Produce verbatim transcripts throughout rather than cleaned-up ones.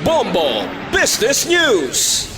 Bombo Business News.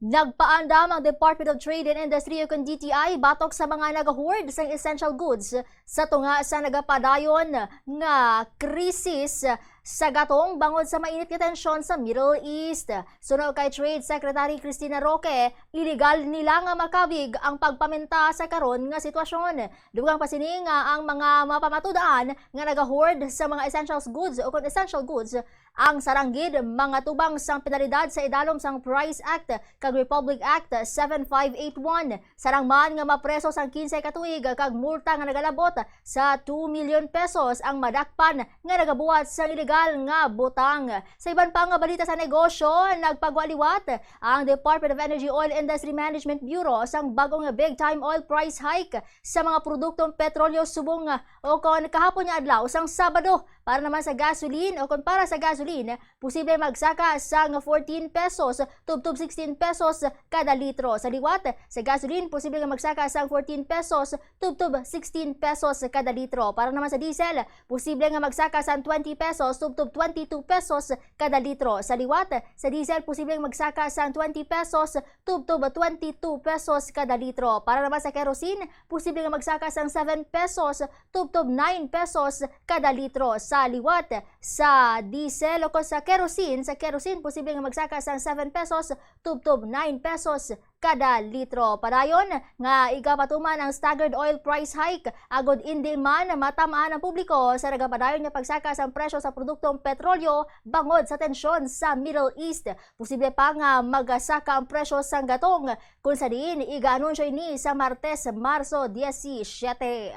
Nagpaandam ang Department of Trade and Industry o kon D T I batok sa mga nag-hoard sang essential goods sa tunga sa nagapadayon nga krisis sa gatong bangod sa mainit nga tensyon sa Middle East. Suno kay Trade Secretary Cristina Roque, iligal nila nga makabig ang pagpaminta sa karon nga sitwasyon. Dugang pa sini nga ang mga mapamatud-an nga nag-hoard sa mga essentials goods o kon essential goods ang sarang gid mga tubang sang penalidad sa idalom sang Price Act kag Republic Act seven five eight one. Sarang man nga mapreso sang kinse ka tuig kag multa nga nagalabot sa two million pesos ang madakpan nga nagabuhat sang iligal nga butang. Sa iban pa nga balita sa negosyo, nagpagwa liwat ang Department of Energy Oil Industry Management Bureau sang bag-o nga big time oil price hike sa mga produktong petrolyo subong o kon kahapon nga adlaw sang Sabado. Para naman sa gasoline o kon para sa gasoline, posible magsaka sang fourteen pesos tubtob sixteen pesos kada litro. Sa liwat, sa gasoline, posible nga magsaka sang fourteen pesos tubtob sixteen pesos kada litro. Para naman sa diesel, posible nga magsaka sang twenty pesos tubtob twenty-two pesos kada litro. Sa liwat, sa diesel, posible nga magsaka sang twenty pesos tubtob twenty-two pesos kada litro. Para naman sa kerosene, posible nga magsaka sang seven pesos tubtob nine pesos kada litro. Sa liwat, sa diesel o kon sa kerosene, sa kerosene, posible nga magsaka sang seven pesos tubtob nine pesos kada litro. Padayon nga igapatuman ang staggered oil price hike agod indi man matam-an ang publiko sa nagapadayon nga pagsaka sang presyo sa produktong petrolyo bangod sa tensyon sa Middle East. Posible pa nga magasaka ang presyo sang gatong, kung sa diin igaanunsyo ini sa Martes, Marso diecisiete.